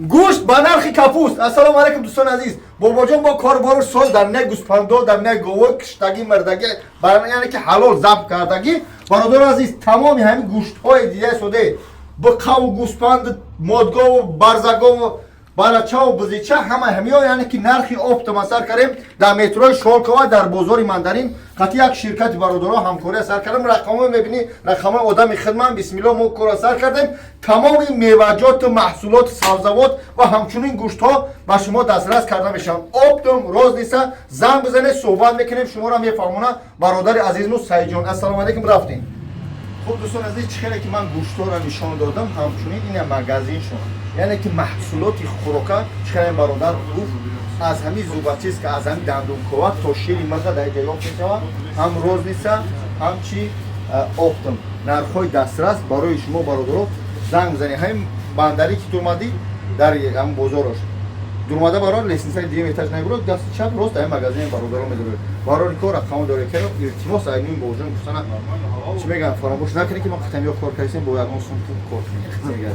Гӯшт ба нархи капуст. Ассалому алайкум, дӯстони азиз. Бобоҷон бо корбору соз дар не гӯспандо, дар не гово киштагӣ, мардагӣ, яъне ки ҳалол забҳ кардагӣ. Бародари азиз, тамоми ҳамин гӯштҳои дидаи соде, биқаву гӯспанд, модгову барзагову барачаву бизича, ҳама ҳамиё, яъне ки нархи оптом сар кардем дар метрои Шолкова, дар бозори Мандарин. Қатъи як ширкати бародаро ҳамкория сар кардем. Рақамҳо мебинӣ, рақамҳои одами хидмат. Бисмилло, мо кора сар кардем. Тамоми меваҷоту маҳсулоти сабзавот ва ҳамчунин гӯштҳо ба шумо дастрас карда мешаванд. Оптом, розница занг бизанед, суҳбат мекунем, шуморо мефаҳмона бародари азизму Саидҷон. Ассалому алайкум. Рафтем. Хуб, дӯстон азиз, чӣ хеле ки ман гӯштҳоро нишон додам, ҳамчунин ина магазиншон, яъне ки маҳсулоти хӯрока. Чӣ хеле бародар гуфт, аз ҳамин зубочистка, аз ҳамин дандонкова то шири мирға дар инҷа ёфт мешавад. Ҳам розница, ҳам чи оптом, нархҳои дастрас барои шумо, бародаро. Занг бизанед. Ҳамин бандари ки тумадӣ, дар ҳамин бозорош дурмада барор, лестницаи дуюм этаж набурод, дасти чап, рост ҳамин магазини бародаро медоред. Барори кор рақамо доред. Керо илтимос, айнуи бобоҷон гуфтана чӣ мегӯям, фаромӯш накунед, ки мо қатамиё кор кардем, бо ягон сум пул кор кунем.